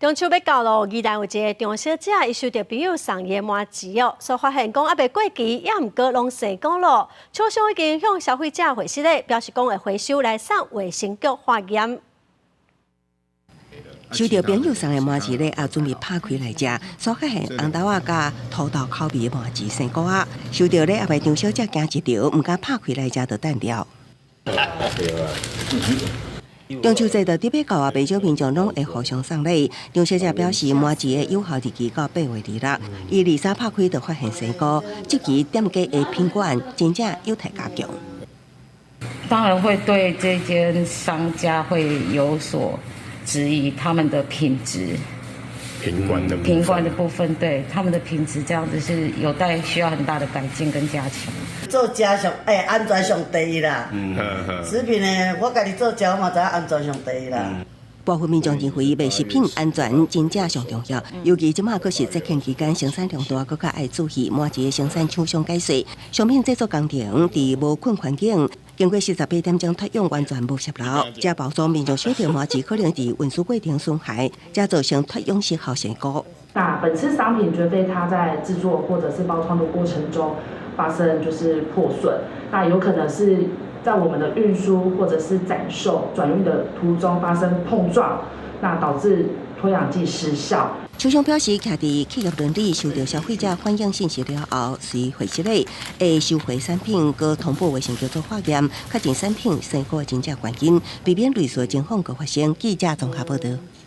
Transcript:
中秋欲到囉，宜蘭有一个張小姐，伊收著朋友送伊的麻糍哦，煞發現講猶未過期，猶毋過攏生菇囉。廠商已經向消費者回釋咧，表示講會回收來送衛生局化驗。收著朋友送的麻糍咧，也準備拍開來食，煞發現紅豆仔佮土豆口味的麻糍生菇仔，收著咧猶未張小姐驚一著，毋敢拍開來食就擲掉。中秋節就佇欲到啊，袂少民眾攏會互相送禮。張小姐表示，麻糍的有效日期到8月26，伊23拍開就發現生菇，這期店家的品管真正有待加強。當然會對這間商家會有所質疑，他們的品質。品管的品管的部分，對他們的品質這樣子是有待需要很大的改進跟加強。做食上安全上第一啦。食品呢，我家己做食，我嘛知影安全上第一啦。部分民眾認為，賣食品安全真正上重要，尤其這馬閣是節慶期間，生產量大，閣較愛注意麻糍的生產廠商解說，商品製作工程佇無菌環境，經過48點鐘脫氧完全無洩漏，這包裝民眾收著麻糍可能佇運輸過程損害，才造成脫氧失效生菇。那本次商品絕非它在製作或者是包裝的過程中發生就是破損，那有可能是在我們的運輸或者是展售轉運的途中發生碰撞，那導致脫氧劑失效。廠商表示，徛佇企業倫理收著消費者反映信息了後，隨回釋咧會收回產品，閣通報衛生局做化驗，確認產品生菇的真正原因，避免類似情況閣發生。記者綜合報導。